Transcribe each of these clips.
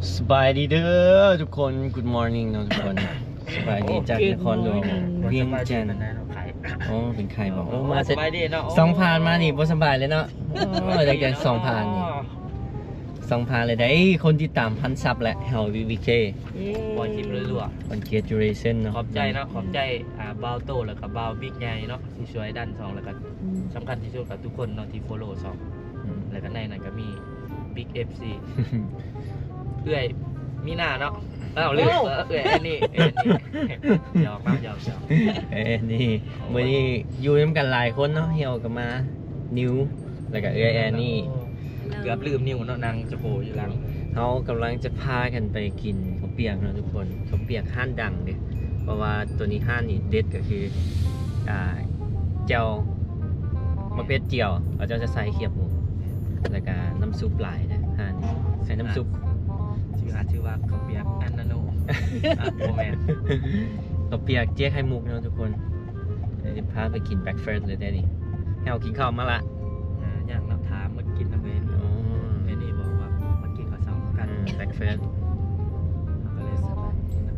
ສະບາຍດີເດີທຸກຄົນ Good morning ເນາະທຸກຄົນ ສະບາຍດີຈາກນະຄອນຫຼວງວຽງຈັນ. ໂອ້ ເປັນໄຂ້ບໍ? ໂອ້ ມາສະບາຍດີເນາະ. ສອງຜ່ານມານີ້ບໍ່ສະບາຍເລີຍເນາະ. ໂອ້ ຫຼັງຈາກສອງຜ່ານນີ້ ສອງຜ່ານເລີຍໄດ໋ ຄົນຕິດຕາມພັນຊັບແລ້ວ ເຮົາ ວີວີເຄ ເອີ ປ່ອຍຄລິບລົວໆ. Congratulation ເນາະ. ຂອບໃຈເນາະ ຂອບໃຈ ອ່າ ບ່າວໂຕ ແລ້ວກໍບ່າວບິກໃຫຍ່ເນາະ ທີ່ຊ່ວຍດັນຊ່ອງ ແລ້ວກໍ ອືມ ສຳຄັນທີ່ສຸດກໍທຸກຄົນເນາະທີ່ follow ຊ່ອງ ອືມ ແລ້ວກໍໃນນັ້ນກໍມີບິກ ເອັຟຊີ ເອື້ອຍມີນາເນາະ. ເອົ້າ ເອື້ອຍ ເອື້ອຍແອນນີ້ ເອື້ອຍແອນນີ້ ຫຍອກເນາະ ຫຍອກໆ. ເອື້ອຍແອນນີ້ ມື້ນີ້ຢູ່ນຳກັນຫຼາຍຄົນເນາະ ເຮົາກໍມາ ນິວ ແລ້ວກໍເອື້ອຍແອນນີ້. ເກືອບລືມນິວເນາະ ນັ່ງຈະໂປຢູ່ຫຼັງ. ເຮົາກຳລັງຈະພາກັນໄປກິນເຂົ້າປຽກເນາະທຸກຄົນ ເຂົ້າປຽກຮ້ານດັງເດ້ ເພາະວ່າໂຕນີ້ຮ້ານນີ້ເດັດກໍຄື ອ່າ ແຈ່ວໝາກເຜັດຈຽວ ເຂົາເຈົ້າຈະໃສ່ຂຽບໝູ ແລ້ວກໍນ້ຳຊຸບຫຼາຍເດ້ຮ້ານນີ້ ໃສ່ນ້ຳຊຸບ. ຊື່ອາດຊື່ວ່າເຂົ້າປຽກອັນນະໂນ ອ່ະ ບໍ່ແມ່ນ ເຂົ້າປຽກເຈ້ໄຂ່ມຸກເນາະທຸກຄົນ. ເດີ ພາໄປກິນ breakfast ເລີຍເດ້ນີ້ ເຮົາກິນເຂົ້າມາລະ. ອ່າ ຍັງເນາະ ຖາມມາກິນນຳເວນ. ອໍ ເວນນີ້ບອກວ່າມາກິນເຂົ້າເຊົ້າກັນ ເອີ breakfast ເຮົາກໍເລີຍສະບາຍກິນນຳ.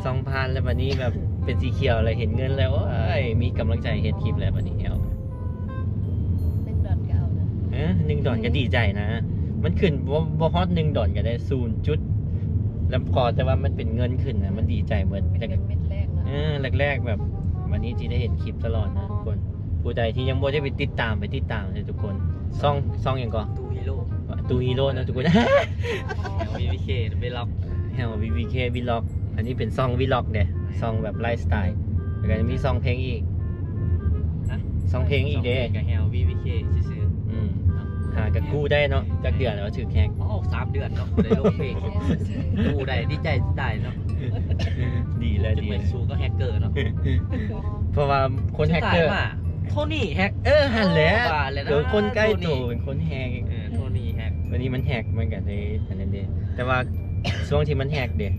ສອງຜ່ານແລ້ວບັດນີ້ແບບເປັນສີຂຽວແລ້ວ ເຫັນເງິນແລ້ວ ໂອ້ຍ ມີກຳລັງໃຈເຮັດຄລິບແລ້ວບັດນີ້ ເຮົາ ໜຶ່ງດອນກໍເອົານະ. ເອີ ໜຶ່ງດອນກໍດີໃຈນະ ມັນຂຶ້ນບໍ່ ບໍ່ຮອດໜຶ່ງດອນກໍໄດ້ ສູນຈຸດ ແລ້ວຂໍແຕ່ວ່າມັນເປັນເງິນຂຶ້ນນະ ມັນດີໃຈເໝິດ. ເປັນເມັດແລກເນາະ. ເອີ ແລກໆ ແບບ ວັນນີ້ຊິໄດ້ເຫັນຄລິບຕະຫຼອດນະທຸກຄົນ. ຜູ້ໃດທີ່ຍັງບໍ່ໄດ້ໄປຕິດຕາມ ໄປຕິດຕາມເດີທຸກຄົນ. ຊ່ອງ ຊ່ອງຫຍັງເກາະ? ຕູຮີໂຣ ຕູຮີໂຣເນາະທຸກຄົນ. ແຮວ ວີວີເຄ ວີລັອກ ແຮວ ວີວີເຄ ວີລັອກ. ອັນນີ້ເປັນຊ່ອງວີລັອກເດ້ ຊ່ອງແບບໄລຟ໌ສະໄຕລ໌ ແລ້ວກໍຈະມີຊ່ອງເພງອີກ. ຮະ? ຊ່ອງເພງອີກເດ້ ຊ່ອງເພງກໍແຮວ ວີວີເຄ ຊື່ໆ. ອືມ ຫາກໍກູ້ໄດ້ເນາະ ຈັກເດືອນແລ້ວຖືກແຮັກ? ໂອ້ ສາມເດືອນເນາະ ບໍ່ໄດ້ລົງເພງ ກູ້ໄດ້ ດີໃຈຕາຍເນາະ. ດີແລ້ວ ດີ ໄປສູ້ກັບແຮັກເກີເນາະ ເພາະວ່າຄົນແຮັກເກີ ສຸດທ້າຍມາ ໂທນີ້ແຮັກ. ເອີ ຫັ້ນແຫຼະ ວ່າແລ້ວນະ ເກີຄົນໃກ້ໂຕເປັນຄົນແຮັກ. ເອີ ໂທນີ້ແຮັກ ວັນນີ້ມັນແຮັກ ມັນກໍເລີຍອັນນັ້ນເດ້. ແຕ່ວ່າຊ່ວງທີ່ມັນແຮັກເດ້ ອືມ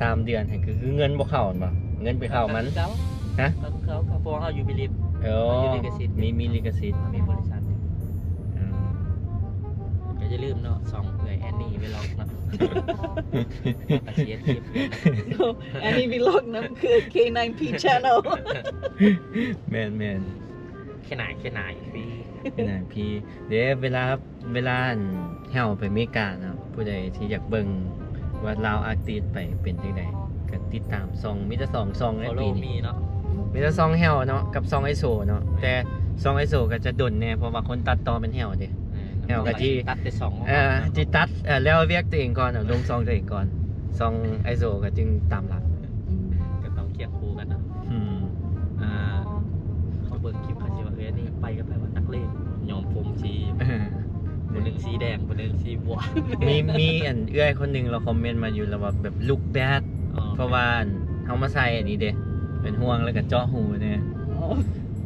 ສາມເດືອນຫັ້ນ ກໍຄືເງິນບໍ່ເຂົ້າແມ່ນບໍ່? ເງິນໄປເຂົ້າມັນ ກໍຄືເກົ່າ. ຮະ? ກໍຄືເກົ່າ ກໍເພາະວ່າເຮົາຢູ່ບິລິດ. ເອີ ເຮົາຢູ່ລິຂະສິດ ມີ ມີລິຂະສິດ ມີບໍລິສັດ. ອືມ ກໍຢ່າລືມເນາະ ຊ່ອງເອື້ອຍແອນນີ້ ວີລັອກເນາະ. ເຮົາກໍຊິເຮັດຄລິບ Annie Vlog ນຳ ຄື K nine P Channel. ແມ່ນໆ K nine K nine P K nine P ເດ້. ເວລາ ເວລາອັນເຮົາໄປເມກາເນາະ ຜູ້ໃດທີ່ຢາກເບິ່ງວ່າລາວອາຕິດໄປເປັນຈັ່ງໃດ ກໍຕິດຕາມຊ່ອງ ມີແຕ່ສອງຊ່ອງໃນປີນີ້ເນາະ ມີແຕ່ຊ່ອງແຮວເນາະ ກັບຊ່ອງໄອໂສເນາະ. ແຕ່ຊ່ອງໄອໂສກໍຈະດົນແດ່ ເພາະວ່າຄົນຕັດຕໍ່ແມ່ນແຮວເດ້. ແຮວກໍຊິຕັດແຕ່ສອງ ເອີ ຊິຕັດ ເອີ ແລ້ວວຽກຕົວເອງກ່ອນ ເອົາລົງຊ່ອງຕົວເອງກ່ອນ ຊ່ອງໄອໂສກໍຈຶ່ງຕາມຫຼັງ. ອືມ ກໍຕ້ອງຄຽງຄູ່ກັນເນາະ. ອືມ ອ່າ ເຂົາເບິ່ງຄລິບເຂົາຊິວ່າ ເອີ ອັນນີ້ໄປກັບໃຜວະ ນັກເລງ ຍ້ອມຜົມສີ ເອີ ຜູ້ໜຶ່ງສີແດງ ຜູ້ໜຶ່ງສີບົວ. ມີ ມີອັນເອື້ອຍຄົນໜຶ່ງລາວຄອມເມັນມາຢູ່ ລາວວ່າແບບ look bad ອໍ ເພາະວ່າອັນເຮົາມາໃສ່ອັນນີ້ເດ້ ເປັນຫ່ວງ ແລ້ວກໍເຈາະຮູແດ່. ອໍ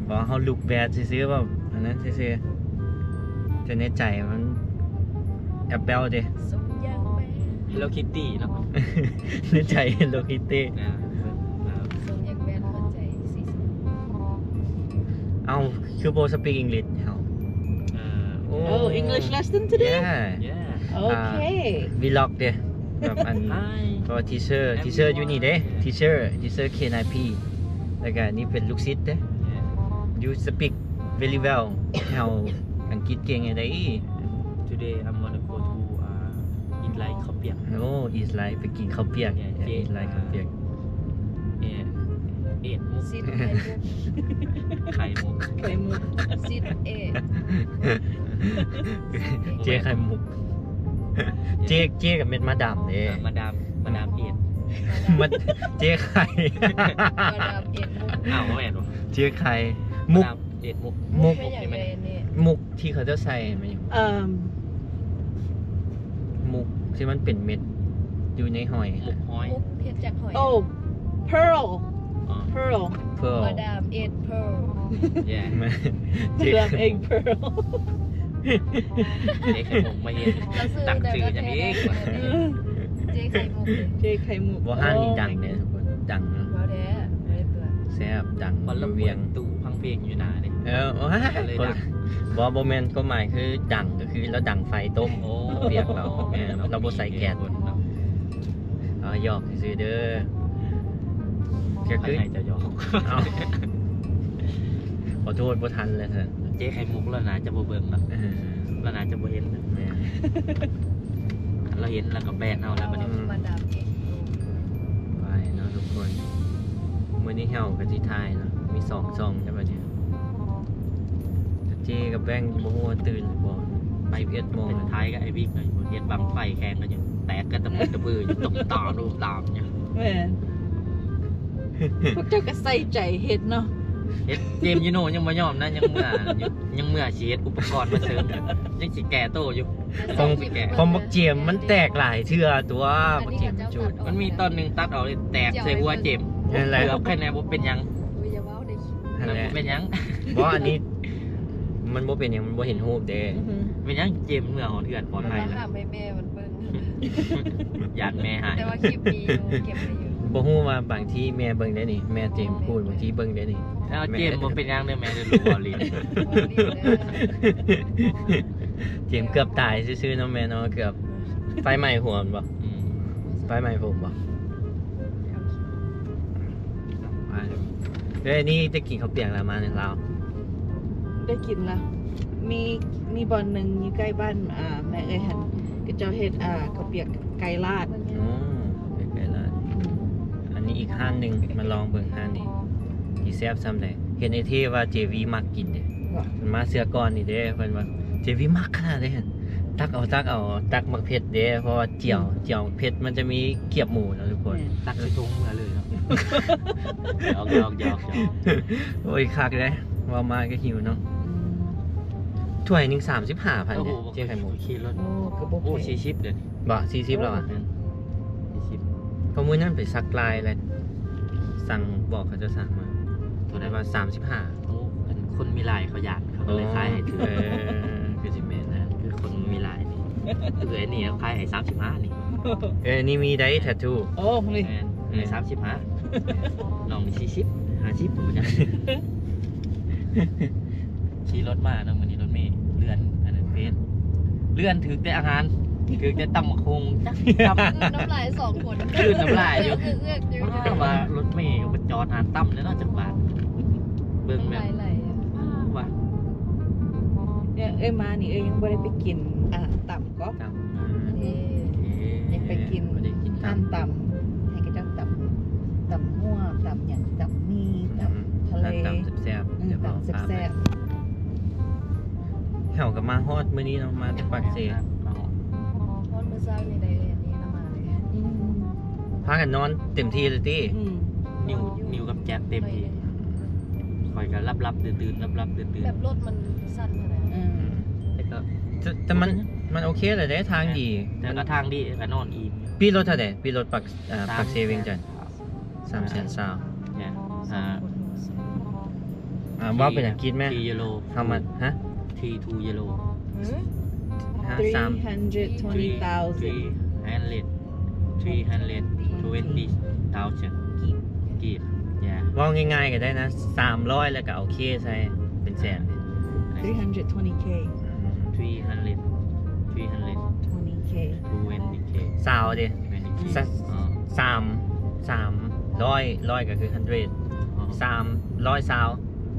ວ່າເຮົາ look bad ຊື່ໆ ແບບອັນນັ້ນຊື່ໆ ແຕ່ໃນໃຈມັນ Apple ເດ້ ຊົງຢ່າງແບດ Hello Kitty ເນາະ ໃນໃຈ Hello Kitty ນະ. ຊົງຢ່າງແບດ ຫົວໃຈສີ. ເອົ້າ ຄືບໍ່ speak English ເຮົາ? ໂອ້ English lesson today? Yeah. ໂອເຄ vlog ເດ້ ແບບອັນ Hi. ກໍ teacher teacher ຢູ່ນີ້ເດ້ teacher teacher K nine P ແລ້ວກໍນີ້ເປັນລູກສິດເດ້. You speak very well. ເຮົາອັງກິດເກັ່ງແທ້. Today I'm gonna go to uh, eat like ເຂົ້າປຽກ. ໂອ້ eat like ໄປກິນເຂົ້າປຽກ. Yeah, eat like ເຂົ້າປຽກ. ເອດ ເອດ ໄຂ່ມຸກ ໄຂ່ມຸກ ໄຂ່ມຸກ ຊິດ ເອດ ເຈ້ໄຂ່ມຸກ. ເຈ້ ເຈ້ກໍແມ່ນມາດາມເດ້ ມາດາມ ມາດາມເອດ ມາ ເຈ້ໄຂ່ ມາດາມເອດມຸກ. ອ້າວ ບໍ່ແມ່ນບໍ່? ເຈ້ໄຂ່ມຸກ ມາດາມເອດມຸກ ມຸກ ມຸກ ທີ່ເຂົາເຈົ້າໃສ່ແມ່ນຫຍັງ? ເອີ່ມ ມຸກທີ່ມັນເປັນເມັດຢູ່ໃນຫອຍ ມຸກຫອຍ ມຸກເຮັດຈາກຫອຍ. ໂອ້ pearl ອໍ pearl pearl ມາດາມເອດ pearl. Yeah ເຈ ເຈໄຂ່ມຸກ pearl ເຈໄຂ່ມຸກ ມາເຮັດຕັ້ງຊື່ຫຍັງອີກ? ເຈໄຂ່ມຸກ ເຈໄຂ່ມຸກ. ບໍ່ ຮ້ານນີ້ດັງເດ້ທຸກຄົນ ດັງເນາະ. ບໍ່ແທ້ ບໍ່ໄດ້ຕົວະ ແຊບ ດັງ ຢູ່ວຽງ ເປີດຕູ້ຟັງເພງຢູ່ໜ້າເດ້. ເອີ ໂອ້ຍ ກໍເລີຍດັງ. ບໍ່ ບໍ່ແມ່ນ ຄວາມໝາຍຄືດັງ ກໍຄືລາວດັງໄຟຕົ້ມ ໂອ້ ເປີກລາວ ແມ່ນ ລາວບໍ່ໃສ່ແກັສ. ອ່າ ຫຍອກຊື່ໆເດີ. ກະຄື ໃຜໃຫ້ເຈົ້າຫຍອກ? ເອົ້າ ຂໍໂທດ ບໍ່ທັນແລ້ວຊັ້ນ. ເຈ້ໄຂ່ມຸກລາວໜ້າຈະບໍ່ເບິ່ງດອກ. ເອີ ລາວໜ້າຈະບໍ່ເຫັນ. ແມ່ນ ລາວເຫັນລາວກະແບນເຮົາແລ້ວບັດນີ້. ອືມ ມາດາມເອງ ໄປເນາະທຸກຄົນ. ມື້ນີ້ເຮົາກະຊິຖ່າຍເນາະ ມີສອງຊ່ອງເດ້ບັດນີ້. ເຈ້ກັບແບງ ບໍ່ຮູ້ວ່າຕື່ນຫຼືບໍ່. ໄປ ສິບເອັດໂມງ ຖ່າຍກັບໄອ້ວິກ ເຮັດບັ້ງໄຟແຂ່ງກັນຢູ່ ແຕກກັນຕະພຶດຕະພືຢູ່ ຕົບຕາມໂດບຕາມຢູ່. ແມ່ນ ພວກເຈົ້າກະໃສ່ໃຈເຮັດເນາະ. ເຮັດ ເຈມຢູໂນຍັງບໍ່ຍອມນະ ຍັງເມືອຢູ່ ຍັງເມືອຊິເຮັດອຸປະກອນມາເສີມຢູ່ ຍັງຊິແກ້ໂຕຢູ່. ຂອງ ຂອງບັກເຈມມັນແຕກຫຼາຍເທື່ອຕົວະ ບັກເຈມມັນຈູດ. ມັນມີຕອນໜຶ່ງຕັດອອກ ແຕກໃສ່ຫົວເຈມ. ນັ້ນແຫຼະ ເກືອບ ແຄ່ນັ້ນບໍ່ເປັນຫຍັງ. ໂອ້ຍ ຢ່າເວົ້າເດ້. ນັ້ນແຫຼະ ບໍ່ເປັນຫຍັງ. ບໍ່ ອັນນີ້ມັນບໍ່ເປັນຫຍັງ ມັນບໍ່ເຫັນຮູບເດ້. ອືຮຶ ເປັນຫຍັງ ເຈມເມືອຮອດເຮືອນປອດໄພນະ. ແມ່ມັນເບິ່ງ ຢ້ານແມ່ຮ້າຍ. ແຕ່ວ່າຄລິບມີຢູ່ ເກັບໄວ້ຢູ່. ບໍ່ຮູ້ວ່າບາງທີແມ່ເບິ່ງໄດ້ນີ້ ແມ່ເຈມ ແມ່ ບາງທີເບິ່ງໄດ້ນີ້. ແລ້ວເຈມບໍ່ເປັນຫຍັງເດີ ແມ່ຈະຮູ້ເວົ້າຫຼິ້ນ ເວົ້າຫຼິ້ນເດີ. ເຈມເກືອບຕາຍຊື່ໆເນາະແມ່ເນາະ ເກືອບໄຟໄໝ້ຫົວແມ່ນບໍ່? ອືມ ໄຟໄໝ້ຜົມບໍ່? ເອີ ນີ້ໄດ້ກິນເຂົ້າປຽກແລ້ວ ມາໃນລາວ ໄດ້ກິນລະ. ມີ ມີບ່ອນໜຶ່ງຢູ່ໃກ້ບ້ານ ອ່າ ແມ່ເອື້ອຍຫັ້ນ ເຂົາເຈົ້າເຮັດ ອ່າ ເຂົ້າປຽກໄກ່ລາດ. ໂອ້ ເປັນໄກ່ລາດ. ອັນນີ້ອີກຮ້ານໜຶ່ງ ມາລອງເບິ່ງຮ້ານນີ້ ຊິແຊບສ່ຳໃດ. ເຫັນໄອ້ເທວ່າເຈວີມັກກິນເດ້ ເພິ່ນມາເທື່ອກ່ອນນີ້ເດ້ ເພິ່ນວ່າເຈວີມັກຂະໜາດເດ້ ຕັກເອົາ ຕັກເອົາ ຕັກໝາກເຜັດເດ້ ເພາະວ່າຈຽວ ອືມ ຈຽວໝາກເຜັດມັນຈະມີກຽບໝູເນາະທຸກຄົນ. ແມ່ນ ຕັກໃສ່ຖົງເມືອເລີຍເນາະ. ຫຍອກໆໆ. ໂອ້ຍ ຄັກເດ້ ເວົ້າມາກະຫິວເນາະ. ອືມ ຖ້ວຍໜຶ່ງສາມສິບຫ້າພັນເດ້ ໂອ້ໂຫ ເຈໄຂ່ມຸກ. ຂີ່ລົດ ໂອ້ ກະບໍ່ແພງ. ໂອ້ ສີ່ສິບເດ້. ບໍ່ ສີ່ສິບແລ້ວຫວາ? ແມ່ນ ສີ່ສິບ. ເພາະມື້ນັ້ນໄປສັກລາຍແລ້ວ ສັ່ງ ບອກເຂົາເຈົ້າສັ່ງມາ ເທົ່າໃດວະ? ສາມສິບຫ້າ. ໂອ້ ອັນຄົນມີລາຍເຂົາຢ້ານ ເຂົາກະເລີຍຂາຍໃຫ້ຖືກ. ເອີ ຄືຊິແມ່ນນະ ຄືຄົນມີລາຍນີ້. ເອື້ອຍນີ້ຂາຍໃຫ້ສາມສິບຫ້ານີ້. ເອີ ນີ້ມີໄດ້ແທດທູ. ໂອ້ ນີ້ ແມ່ນ ເອີ ສາມສິບຫ້າ ນ້ອງນີ້ສີ່ສິບ ຫ້າສິບ ບໍ່ຈັກ. ຂີ່ລົດມາເນາະ ມື້ນີ້ລົດເມ ເລື່ອນອັນນັ້ນເພຈ ເລື່ອນຖືກແຕ່ອາຫານ ຖືກແຕ່ຕຳບັກຫຸ່ງ ຈັກຕຳ ຄືນ້ຳລາຍສອງຄົນ ຄືນ້ຳລາຍຢູ່ ເອືອກໆຢູ່. ວ່າລົດເມກະໄປຈອດຮ້ານຕຳແລ້ວເນາະ ຈັກບາດ. ເບິ່ງແບບ ນ້ຳລາຍໄຫຼ ວ່າ ເອື້ອຍມານີ້ ເອື້ອຍຍັງບໍ່ໄດ້ໄປກິນ ອ່າ ຕຳ ກໍ ຕຳ ອືມ ເອີ ເອີ ຢາກໄປກິນ ບໍ່ໄດ້ກິນຕຳ ຮ້ານຕຳ ໃຫ້ເຂົາເຈົ້າຕຳ ຕຳຫົວ ຕຳຫຍັງ ຕຳໝີ່ ອືມ ຕຳທະເລ ຕຳແຊບໆ. ອືມ ຕຳແຊບໆ. ເຮົາກະມາຮອດມື້ນີ້ເນາະ ມາແຕ່ປາກເຊ ມາຮອດ ຮອດມື້ເຊົ້ານີ້ໄດ້ອັນນີ້ນຳມາເລີຍ. ອືມ ພາກັນນອນເຕັມທີ່ເລີຍຕິ? ອືມ ນິວ ນິວກັບແຈັກເຕັມທີ່. ຂ້ອຍກະຫຼັບໆຕື່ນໆ ຫຼັບໆຕື່ນໆ ແບບລົດມັນສັ່ນຫັ້ນນະ. ອືມ ແຕ່ກະ ແຕ່ ແຕ່ມັນ ມັນໂອເຄແຫຼະເດ້ ທາງດີ ແຕ່ກະທາງດີ ກະນອນອີ່ມ. ປີລົດເທົ່າໃດ? ປີລົດປາກ ເອີ ປາກເຊວຽງຈັນ ສາມແສນຊາວ. ເອີ ເວົ້າເປັນອັງກິດແມ? Three yellow. How much? ຮະ? Three two yellow. ຮະ? Three hundred twenty thousand. Three hundred. Three hundred twenty thousand ກີບ. ກີບ ເວົ້າງ່າຍໆກະໄດ້ນະ ສາມຮ້ອຍ ແລ້ວກະເອົາເຄໃສ່ ເປັນແສນ. Three hundred twenty K. Three hundred. Three hundred. Twenty K. Twenty K. ຊາວເດ້. ສາມ ສາມຮ້ອຍ ຮ້ອຍກະຄື hundred. ສາມຮ້ອຍຊາວ.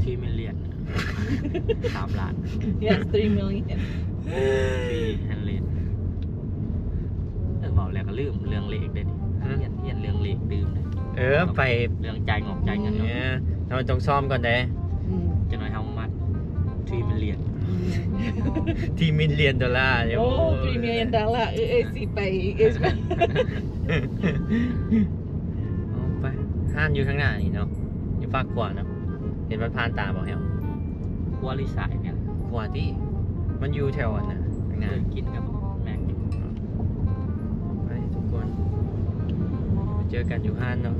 Three million. ສາມລ້ານ. Yes, three million. Three hundred. ເອີ ເວົ້າແລ້ວກະລືມເລື່ອງເລກເດ້ນີ້. ຮະ? ຮຽນ ຮຽນເລື່ອງເລກຕື່ມເດ້. ເອີ ໄປເລື່ອງຈ່າຍງົບຈ່າຍເງິນເນາະ. ເອີ ເຮົາຕ້ອງຊ້ອມກ່ອນເດ້. ອືມ ຈັກໜ້ອຍເຮົາມາ three million. ອືມ three million dollar. ໂອ້ three million dollar. ເອີ ເອີ ຊິໄປ ເອີ ຊິໄປ. ເອົາໄປ ຮ້ານຢູ່ທາງໜ້ານີ້ເນາະ ຢູ່ຟາກຂວາເນາະ. ເຫັນມັນຜ່ານຕາບໍ່ແຮວ? ຂວາຫຼືຊ້າຍແມ່ນ? ຂວາຕິ ມັນຢູ່ແຖວອັນນະ ທາງໜ້າ. ເອີ ກິນກັບແມ່ກິນ. ໄປທຸກຄົນ ໄປເຈີກັນຢູ່ຮ້ານເນາະ.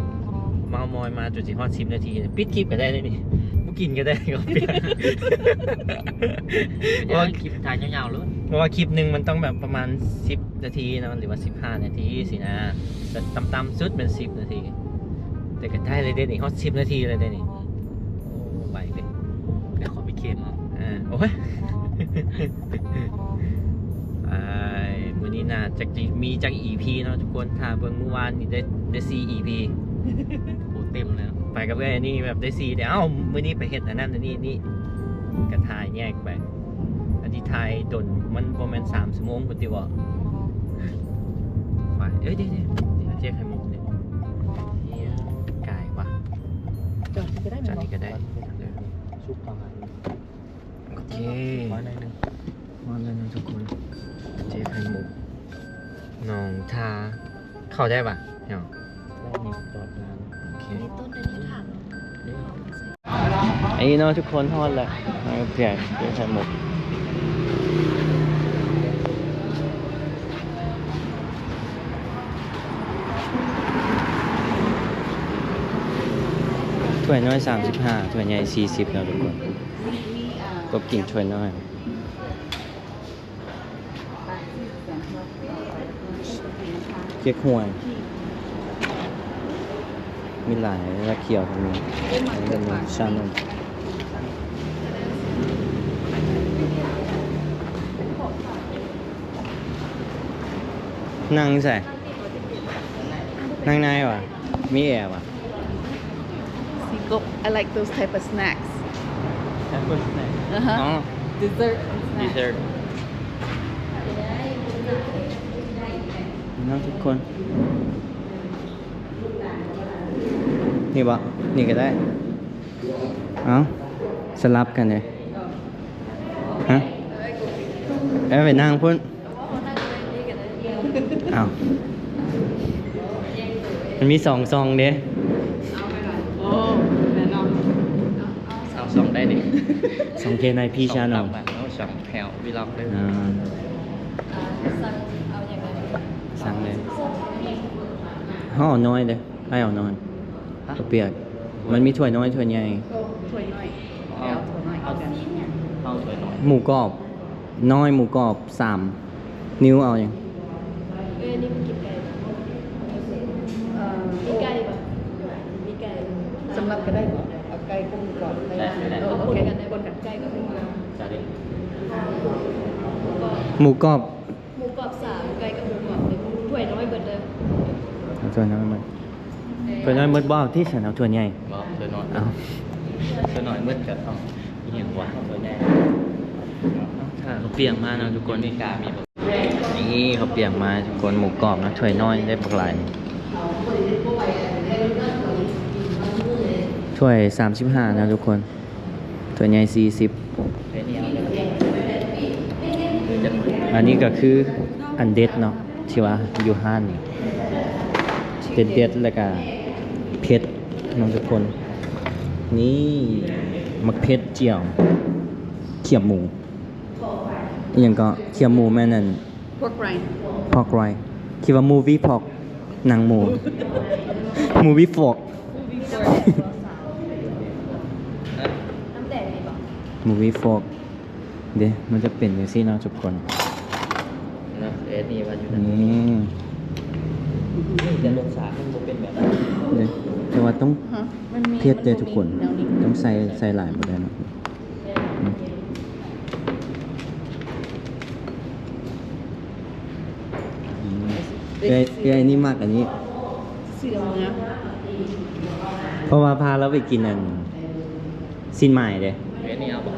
ເມົາມອຍມາຈົນຊິຮອດສິບນາທີ ປິດຄລິບກະໄດ້ເດ້ນີ້ ບໍ່ກິນກະໄດ້. ເພາະວ່າຄລິບຖ່າຍຍາວໆໂລດ ເພາະວ່າຄລິບໜຶ່ງມັນຕ້ອງແບບປະມານສິບນາທີເນາະ ຫຼືວ່າສິບຫ້ານາທີຊີ້ນະ ແຕ່ຕ່ຳໆສຸດແມ່ນສິບນາທີ. ແຕ່ກະໄດ້ເລີຍເດ້ນີ້ ຮອດສິບນາທີເລີຍເດ້ນີ້. ໂອ້ ໄວເດ້. ດຽວຂໍໄປເຄມເອົາ. ເອີ ໂອ້ຍ ອ້າຍ ມື້ ນີ້ໜ້າຈັກຊິມີຈັກອີພີເນາະທຸກຄົນ. ຖ້າເບິ່ງມື້ວານນີ້ໄດ້ ໄດ້ສີ່ອີພີ. ໂອ້ ເຕັມແລ້ວ. ໄປກັບເອື້ອຍອັນນີ້ແບບໄດ້ສີ່ແລ້ວ. ເອົ້າ ມື້ນີ້ໄປເຮັດອັນນັ້ນອັນນີ້ນີ້ ກະຖ່າຍແຍກໄປ. ອັນທີ່ຖ່າຍດົນມັນບໍ່ແມ່ນສາມຊົ່ວໂມງພຸ້ນຕິບໍ? ໄປ ເອີຍ ເດ ເດ ເຈໄຂ່ມຸກເດ. ກາຍວ່າ ຈອດນີ້ກະໄດ້ ຈອດນີ້ກະໄດ້. ເອີ ຊຸບປະມານນີ້. ໂອເຄ ມາໜ້ອຍໜຶ່ງ ມາໜ້ອຍໜຶ່ງທຸກຄົນ. ເຈໄຂ່ມຸກ ໜອງທາ ເຂົ້າໄດ້ປະເນາະ? ໄດ້ນີ້ ຈອດງາມ. ໂອເຄ ອັນນີ້ເນາະທຸກຄົນ ຮອດແລ້ວ. ເຈໄຂ່ມຸກ ຖ້ວຍນ້ອຍສາມສິບຫ້າ ຖ້ວຍໃຫຍ່ສີ່ສິບເນາະທຸກຄົນ. ກໍກິນຖ້ວຍນ້ອຍ. ເກັກຮວຍ ມີຫຼາຍ ລາຂຽວກະມີ ອັນນີ້ກະມີ ຊານົມ. ນັ່ງໃສ? ນັ່ງໃນຫວາ? ມີແອຫວາ? ສີກົບ. I like those type of snacks. Type of snack? ອໍ dessert and snacks. Dessert. ເນາະທຸກຄົນ ນີ້ບໍ? ນີ້ກະໄດ້. ເອົ້າ ສະຫຼັບກັນເດ. ຮະ? ເອີ ໄປນັ່ງພຸ້ນ. ອ້າວ ມັນມີສອງຊ່ອງເດ້. ເອົາ ສອງຊ່ອງໄດ້ເດ້. ຊ່ອງ K nine P Channel ເອົາ ຊ່ອງແພວວີລັອກເດີ. ອ່າ ສັ່ງເລີຍ. ເຮົາເອົານ້ອຍເດ້. ອ້າຍເອົານ້ອຍ. ຮະ? ເຂົ້າປຽກ ມັນມີຖ້ວຍນ້ອຍ ຖ້ວຍໃຫຍ່. ໂອ້ ຖ້ວຍນ້ອຍ. ເອົາ ເອົາຖ້ວຍນ້ອຍ ເອົາ ເອົາຖ້ວຍນ້ອຍ. ໝູກອບນ້ອຍ ໝູກອບສາມ. ນິວເອົາຫຍັງ? ເອີ ນີ້ມັນກິນໄກ່. ເອີ ມີໄກ່ບໍ່? ມີໄກ່. ສຳລັບກະໄດ້ບໍ່? ເອົາໄກ່ກັບໝູກອບໄດ້. ໄດ້ ໄດ້. ເອີ ໂອເຄ ປົນກັນ ປົນກັນ ໄກ່ກັບໝູກອບ. ໝູກອບ ໝູກອບສາມ ໄກ່ກັບໝູກອບ. ຖ້ວຍນ້ອຍເບິດເດີ. ເອົາຖ້ວຍນ້ອຍເບິດ. ຖ້ວຍນ້ອຍເບິດບໍ່? ເອົາຕິ ຊັ້ນເອົາຖ້ວຍໃຫຍ່. ບໍ່ ຖ້ວຍນ້ອຍ. ເອົາ ຖ້ວຍນ້ອຍເບິດກະເອົາ ອີ່ຫຍັງຫວາ ຖ້ວຍໃຫຍ່. ເອົາ ຖ້າເຂົາປຽກມາເນາະທຸກຄົນ. ອາເມລິກາມີບໍ່? ນີ້ເຂົາປຽກມາທຸກຄົນ ໝູກອບນະ ຖ້ວຍນ້ອຍໄດ້ບັກຫຼາຍ. ຖ້ວຍສາມສິບຫ້ານະທຸກຄົນ. ຖ້ວຍໃຫຍ່ສີ່ສິບ. ອັນນີ້ກະຄືອັນເດັດເນາະ ທີ່ວ່າຢູ່ຮ້ານນີ້ ເດັດໆ ແລ້ວກະເຜັດເນາະທຸກຄົນ. ນີ້ໝາກເຜັດຈຽວ ຂຽບໝູ ອີ່ຫຍັງເກາະ ຂຽບໝູແມ່ນອັນ Pork rind. Pork rind. ຄິດວ່າ movie pork ໜັງໝູ. Movie fork. Movie fork. ນ້ຳແດງມີບໍ່? Movie fork ເດ້ ມັນຈະເປັນຈັ່ງຊີ້ເນາະທຸກຄົນ. ເນາະ ເອີ ນີ້ວ່າຢູ່ນັ້ນ. ອືມ ແຕ່ລົດຊາດມັນບໍ່ເປັນແບບນັ້ນເດ້ ແຕ່ວ່າຕ້ອງ ຮະ? ມັນມີ ເຜັດເດ້ທຸກຄົນ ມັນບໍ່ມີແນວນີ້ ຕ້ອງໃສ່ ໃສ່ຫຼາຍບໍ່ໄດ້ເນາະ. ອືມ ອືມ ເອື້ອຍ ເອື້ອຍນີ້ມັກອັນນີ້ ສີດຳງາມ ເພາະວ່າພາລາວໄປກິນອັນ ຊີ້ນໝາຍເດ້. ເອື້ອຍນີ້ເອົາບໍ່?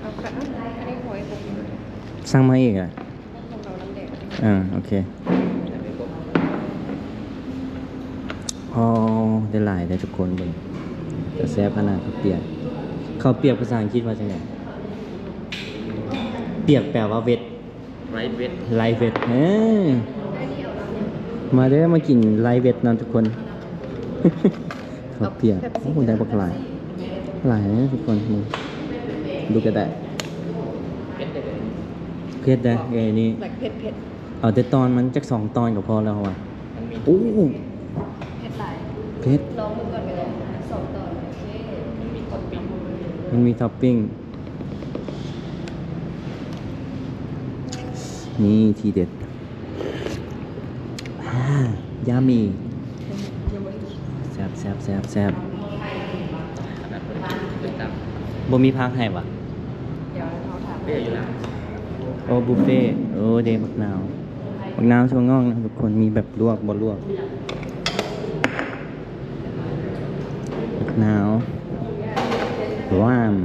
ເອົາ ເອົາ ອັນນີ້ຫອຍບໍ່ກິນ. ສັ່ງມາອີກອະ. ເອີ ໂອເຄ. ໂອ້ ໄດ້ຫຼາຍເດ້ທຸກຄົນເບິ່ງ ແຊບຂະໜາດເຂົ້າປຽກ. ເຂົ້າປຽກພາສາອັງກິດວ່າຈັ່ງໃດ? ປຽກແປວ່າເວັດ. ໄລເວັດ ໄລເວັດ. ເອີ ມາເດີ ມາກິນໄລເວັດນຳທຸກຄົນ. ເຂົ້າປຽກ. ໂອ້ ໄດ້ບັກຫຼາຍ ຫຼາຍເດ້ທຸກຄົນ. ເບິ່ງ ດູກະໄດ້. ເຜັດເດ້ ເອີ ນີ້ ແບບເຜັດໆ. ເອົາແຕ່ຕອນມັນຈັກສອງຕອນກະພໍແລ້ວຫວາ. ໂອ້ ເຜັດຫຼາຍ. ເຜັດ ລອງເບິ່ງກ່ອນກະໄດ້ ສອງຕອນ. ໂອເຄ ມັນມີທັອບປິ້ງ ມັນມີທັອບປິ້ງ. ນີ້ທີເດັດ. ອາ yummy. ແຊບໆໆໆ. ບໍ່ມີຜັກໃຫ້ຫວາ? ດຽວເຮົາຖາມ. ໂອ້ ບຸບເຟ ໂອ້ ເດ້ ບັກນາວ ບັກນາວຖົ່ວງອກນະທຸກຄົນ ມີແບບລວກ ບໍ່ລວກ ບັກນາວ ລາມ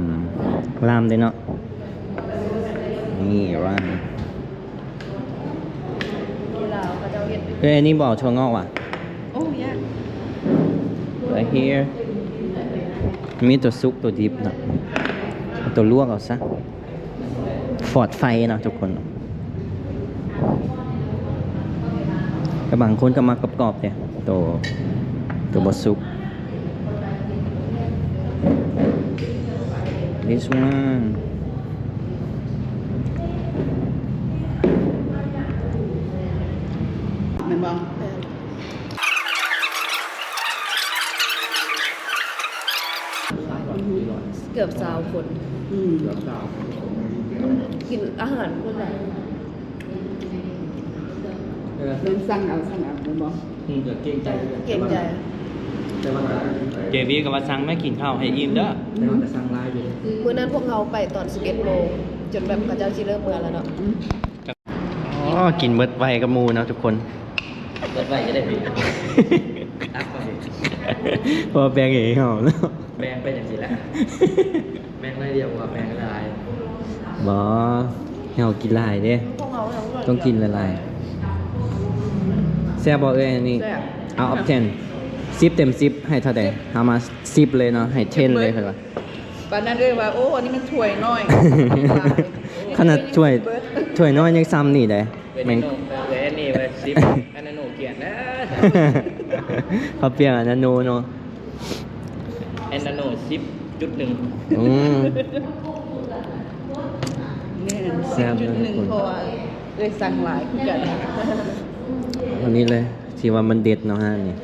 ລາມເດ້ເນາະ ນີ້ລາມ ເອີ ອັນນີ້ບໍ່ເອົາຖົ່ວງອກຫວາ? Oh yeah. Right here. ມີຕົວສຸກຕົວດິບເນາະ ເອົາຕົວລວກເອົາຊະ ປອດໄຟເນາະທຸກຄົນ ແຕ່ບາງຄົນກໍມັກກອບໆເດ້ ໂຕ ໂຕບໍ່ສຸກ This one. ແມ່ນບໍ່? ເກືອບຊາວຄົນ ອືມ ກິນອາຫານຄົນຫຼາຍ ເອີ ເພິ່ນສັ່ງເອົາ ສັ່ງເອົາ ແມ່ນບໍ່? ອືມ ກໍເກງໃຈ ເກງໃຈ ແຕ່ວ່າ ເຈວີກໍວ່າສັ່ງແມ່ກິນເຂົ້າໃຫ້ອີ່ມເດີ ແຕ່ວ່າກໍສັ່ງຫຼາຍຢູ່ ມື້ນັ້ນພວກເຮົາໄປຕອນສິບເອັດໂມງ ຈົນແບບເຂົາເຈົ້າຊິເລີ່ມເມືອແລ້ວເນາະ ອືມ. ອໍ ກິນເບິດໄວກັບໝູ່ເນາະທຸກຄົນ ເບິດໄວຈະໄດ້ ຕັກເອົາ ເພາະວ່າແບ່ງໃຫ້ເຮົາເນາະ ແບ່ງໄປຈັ່ງຊີ້ແຫຼະ ແບ່ງໜ້ອຍດຽວ ເພາະວ່າແບ່ງຫຼາຍ ບໍ່ ເຮົາກິນຫຼາຍເດ້ ຕ້ອງກິນຫຼາຍໆ ແຊບບໍ່ເອີຍ ອັນນີ້? ແຊບ Out of ten ສິບເຕັມສິບໃຫ້ເທົ່າໃດ? ເຮົາມາສິບເລີຍເນາະ ໃຫ້ເທັນເລີຍ ເພິ່ນວ່າ ປານນັ້ນເອີຍວ່າ ໂອ້ ອັນນີ້ມັນຖ້ວຍນ້ອຍ ຂະໜາດຖ້ວຍ ຖ້ວຍນ້ອຍຍັງຊ່ຳນີ້ເດ້ ແມ່ງ ເອີ ອັນນີ້ວ່າສິບ ອັນນັ້ນໂນກຽດນະ ເຂົາປ່ຽນອັນນັ້ນໂນເນາະ ອັນນັ້ນໂນສິບຈຸດໜຶ່ງ ອືມ ແມ່ນ ແຊບເນາະ ສິບຈຸດໜຶ່ງ ທຸກຄົນ ເພາະວ່າເອື້ອຍສັ່ງຫຼາຍຄືກັນ ອັນນີ້ເລີຍ ທີ່ວ່າມັນເດັດເນາະຮ້ານນີ້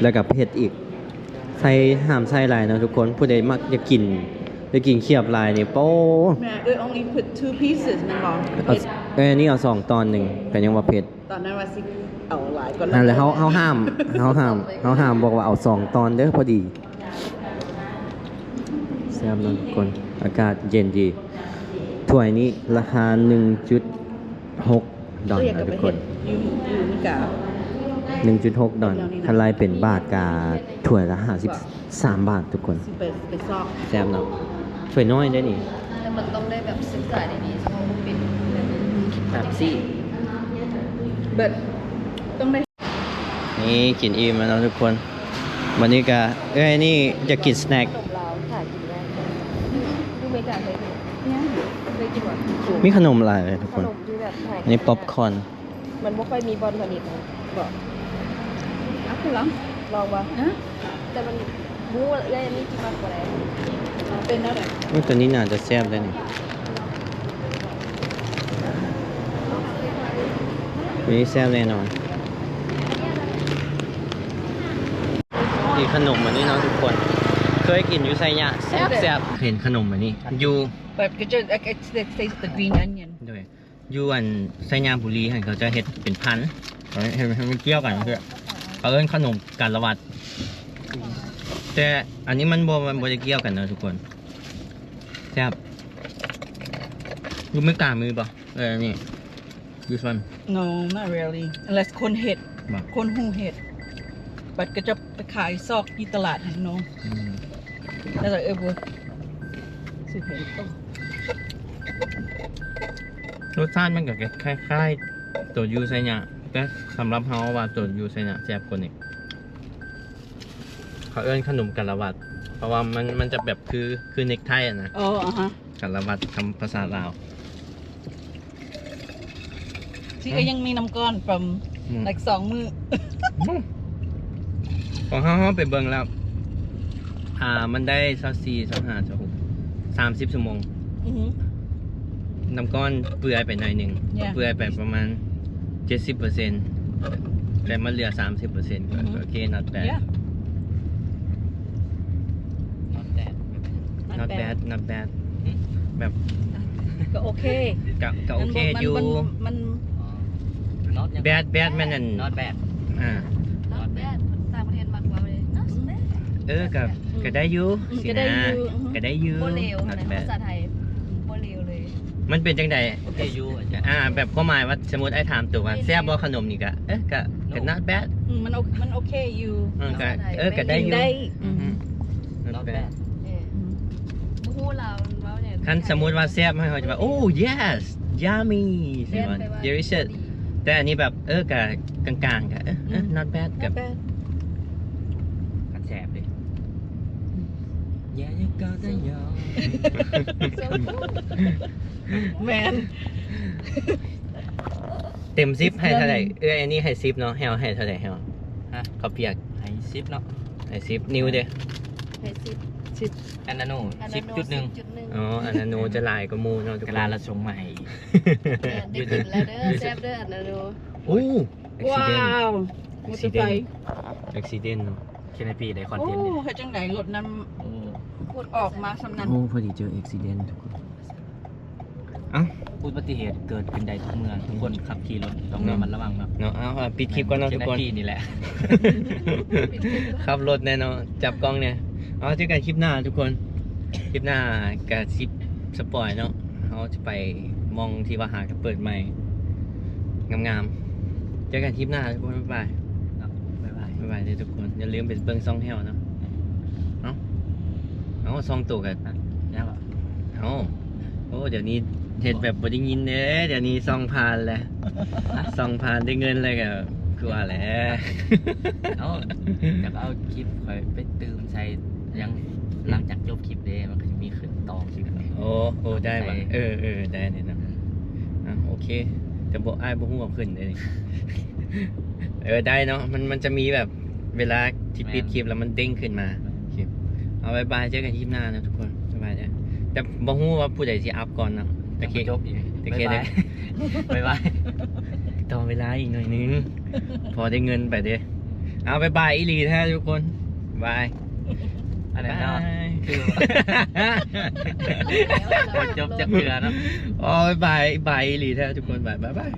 ແລ້ວກໍເຜັດອີກ ໃສ່ ຫ້າມໃສ່ຫຼາຍເນາະທຸກຄົນ ຜູ້ໃດມັກຢາກກິນ ຢາກກິນຂຽບຫຼາຍນີ້ ໂປ້ ແມ່ ເອື້ອຍ only put two pieces ແມ່ນບໍ່? ເອີ ອັນນີ້ເອົາສອງຕອນໜຶ່ງ ກໍຍັງວ່າເຜັດ ຕອນນັ້ນວ່າຊິເອົາຫຼາຍກວ່ານັ້ນ ນັ້ນແຫຼະ ເຮົາ ເຮົາຫ້າມ ເຮົາຫ້າມ ເຮົາຫ້າມ ບອກວ່າເອົາສອງຕອນເດີ ພໍດີ ແຊບເນາະທຸກຄົນ ອາກາດເຢັນດີ ຖ້ວຍນີ້ລາຄາໜຶ່ງຈຸດຫົກ ດອນເນາະທຸກຄົນ ຢູ່ ຢູ່ອາເມລິກາ ໜຶ່ງຈຸດຫົກດອນ ຄັນລາຍເປັນບາດກະຖ້ວຍລະຫ້າສິບສາມບາດທຸກຄົນ ຊິໄປ ໄປຊອກ ແຊບເນາະ ຖ້ວຍນ້ອຍເດ້ນີ້ ແຕ່ມັນຕ້ອງໄດ້ແບບສຶກສາດີໆ ເພາະວ່າມັນເປັນແບບ Pepsi but ຕ້ອງໄດ້ ນີ້ກິນອີ່ມແລ້ວເນາະທຸກຄົນ ວັນນີ້ກະ ເອື້ອຍນີ້ຢາກກິນສະແນັກ ຂະໜົມລາວ ຫາກິນຍາກ ຢູ່ອາເມລິກາເຄີຍກິນ ຍັງ ເຄີຍກິນບໍ່? ມີຂະໜົມຫຼາຍເລີຍທຸກຄົນ ຂະໜົມທີ່ແບບຫາກິນຍາກ ອັນນີ້ປັອບຄອນ ມັນບໍ່ຄ່ອຍມີບ່ອນຜະລິດນະ ບໍ່ ເອົາຄືລອງ ລອງບໍ່? ຮະ? ແຕ່ມັນ ບໍ່ຮູ້ວ່າເອື້ອຍອັນນີ້ຊິມັກບໍ່ໄດ້ ເປັນແນວໃດ? ໂອ້ຍ ຕົວນີ້ໜ້າຈະແຊບເດ້ນີ້ ຕົວນີ້ແຊບແນ່ນອນ ນີ້ຂະໜົມອັນນີ້ເນາະທຸກຄົນ ເຄີຍກິນຢູ່ໄຊຍະ ແຊບໆ ເຫັນຂະໜົມອັນນີ້ຢູ່ But could you, like, it, it tastes the green onion. ໂດຍ ຢູ່ອັນໄຊຍະບູລີຫັ້ນ ເຂົາຈະເຮັດເປັນພັນ ເຂົາເຮັດໃຫ້ມັນກ່ຽວກັນເພື່ອ ເຂົາເອີ້ນຂະໜົມກາລະວັດ ແຕ່ອັນນີ້ມັນບໍ່ ມັນບໍ່ໄດ້ກ່ຽວກັນເນາະທຸກຄົນ ແຊບ ຢູ່ເມກາມີບໍ່? ເອີ ນີ້ this one. No, not really. Unless ຄົນເຮັດ ບໍ່ ຄົນຮູ້ເຮັດ ບັດກໍຈະໄປຂາຍຊອກຢູ່ຕະຫຼາດຫັ້ນເນາະ ອືມ ແລ້ວກໍເອີ ບໍ່ ລົດຊາດມັນກໍຄ້າຍໆ ໂຕຢູ່ໄຊຍະ ແຕ່ສຳລັບເຮົາວ່າໂຕຢູ່ໄຊຍະແຊບກວ່ານີ້ ເຂົາເອີ້ນຂະໜົມກາລະວັດ ເພາະວ່າມັນ ມັນຈະແບບຄື ຄືເນັກໄທຫັ້ນນະ ອໍ ອາຮະ ກາລະວັດຄຳພາສາລາວ ຊິກໍຍັງມີນ້ຳກ້ອນ from ອືມ like ສອງມື້ ຂອງເຮົາ ເຮົາໄປເບິ່ງແລ້ວ ອ່າ ມັນໄດ້ຊາວສີ່ ຊາວຫ້າ ຊາວຫົກ ສາມສິບຊົ່ວໂມງ ອືຮຶ ນ້ຳກ້ອນເປື່ອຍໄປໜ້ອຍໜຶ່ງ Yeah. ເປື່ອຍໄປປະມານເຈັດສິບເປີເຊັນ ແຕ່ມັນເຫຼືອສາມສິບເປີເຊັນ ອືຮຶ ໂອເຄ not bad. Yeah. Not bad. Not bad, not bad. ແບບ ກໍໂອເຄ ກໍ ກໍໂອເຄຢູ່ ມັນ ມັນ bad bad ແມ່ນອັນ not bad ອ່າ not bad ຕ່າງປະເທດມັກເວົ້າເດ້ not bad ເອີ ກໍ ກໍໄດ້ຢູ່ ອືມ ຊິນະ ກໍໄດ້ຢູ່ ອືຮຶ ກໍໄດ້ຢູ່ ບໍ່ເລວ not bad ພາສາໄທ ບໍ່ເລວເລີຍ ມັນເປັນຈັ່ງໃດ? ໂອເຄຢູ່ ອ່າ ແບບຄວາມໝາຍວ່າ ສົມມຸດອ້າຍຖາມໂຕວ່າ ແຊບບໍ່ຂະໜົມນີ້? ກະ ເອີ ກະ ກະ not bad ອືມ ມັນໂອ ມັນໂອເຄຢູ່ ເອີ ກະ ເອີ ກະໄດ້ຢູ່ ໄດ້ ອືມ not bad ເອີ ບໍ່ຮູ້ລາວເວົ້າຫຍັງ ຄັນສົມມຸດວ່າແຊບ ເຮົາຈະວ່າ ໂອ້ yes yummy ຊິວ່າ delicious ແຕ່ອັນນີ້ແບບ ເອີ ກະກາງໆ ກະ ເອີ not bad ກະ not bad ຄັນແຊບເດ້ ແມ່ນ ເຕັມສິບໃຫ້ເທົ່າໃດ? ເອື້ອຍ ອັນນີ້ໃຫ້ສິບເນາະ ແຮວໃຫ້ເທົ່າໃດ? ແຮວ ຮະ? ເຂົ້າປຽກ ໃຫ້ສິບເນາະ ໃຫ້ສິບ ນິວເດ້? ໃຫ້ສິບ ສິບ ອານາໂນ ສິບຈຸດໜຶ່ງ ສິບຈຸດໜຶ່ງ ອໍ ອານາໂນຈະຫຼາຍກວ່າໝູ່ເນາະ ກະລາລະສົ່ງມາໃຫ້ອີກ ແມ່ນ ໄດ້ກິນແລ້ວເດີ ແຊບເດີ ອານາໂນ ໂອ້ accident ວ້າວ accident accident ເນາະ ແຄນເນດີໄດ້ຄອນເທັນ ໂອ້ ເຮັດຈັ່ງໃດລົດນັ້ນ ໂອ້ ອອກມາສ່ຳນັ້ນ ໂອ້ ພໍດີເຈີ accident ທຸກຄົນ ເອົ້າ ອຸບັດຕິເຫດເກີດຂຶ້ນໄດ້ທຸກເມື່ອ ທຸກຄົນຂັບຂີ່ລົດຕ້ອງ ເນາະ ລະມັດລະວັງເນາະ ເນາະ ເອົາ ປິດຄລິບກ່ອນເນາະທຸກຄົນ ແຄນເນດີນີ້ແຫຼະ ຂັບລົດແນ່ເນາະ ຈັບກ້ອງແນ່ ເອົາ ເຈີກັນຄລິບໜ້າທຸກຄົນ ຄລິບໜ້າກະຊິສະປອຍເນາະ ເຮົາຈະໄປໝ່ອງທີ່ວ່າຫາກະເປີດໃໝ່ງາມໆ ເຈີກັນຄລິບໜ້າທຸກຄົນ ບາຍບາຍ ບາຍບາຍ ບາຍບາຍເດີທຸກຄົນ ຢ່າລືມໄປເບິ່ງຊ່ອງແຮວເນາະ ເອົ້າ ເອົ້າ ຊ່ອງໂຕກະ ຍັງເຫາະ ເອົ້າ ໂອ້ ດຽວນີ້ເຮັດແບບບໍ່ໄດ້ຍິນເດ້ ດຽວນີ້ຊ່ອງຜ່ານແລ້ວ ຊ່ອງຜ່ານໄດ້ເງິນແລ້ວກະຄືວ່າແຫຼະ ເອົ້າ ຢາກເອົາຄລິບຂ້ອຍໄປຕື່ມໃສ່ ຫຍັງ ຫຼັງຈາກຈົບຄລິບເດ້ ມັນກະຊິມີຂຶ້ນຕໍ່ ໂອ້ ໂອ້ ໄດ້ວ່າ ເອີ ເອີ ໄດ້ແນ່ນອນ ອ່ະ ໂອເຄ ແຕ່ບໍ່ ອ້າຍບໍ່ຮູ້ເອົາຂຶ້ນເດ້ ເອີ ໄດ້ເນາະ ມັນ ມັນຈະມີແບບເວລາທີ່ປິດຄລິບແລ້ວມັນເດ້ງຂຶ້ນມາ ໂອເຄ ເອົາ ບາຍບາຍ ເຈີກັນຄລິບໜ້າເນາະທຸກຄົນ ບາຍບາຍເດີ ແຕ່ບໍ່ຮູ້ວ່າຜູ້ໃດຊິອັບກ່ອນເນາະ ໂອເຄ ຈົບອີກ ໂອເຄ ບາຍບາຍ ບາຍບາຍ ຕໍ່ເວລາອີກໜ້ອຍໜຶ່ງ ພໍໄດ້ເງິນໄປເດ້ ເອົາ ບາຍບາຍອີ່ຫຼີແທ້ທຸກຄົນ ບາຍ ອັນນັ້ນເນາະ ບາຍ ຄື ບໍ່ຈົບຈັກເທື່ອເນາະ ໂອ້ຍ ບາຍບາຍ ບາຍອີ່ຫຼີແທ້ທຸກຄົນ ບາຍບາຍ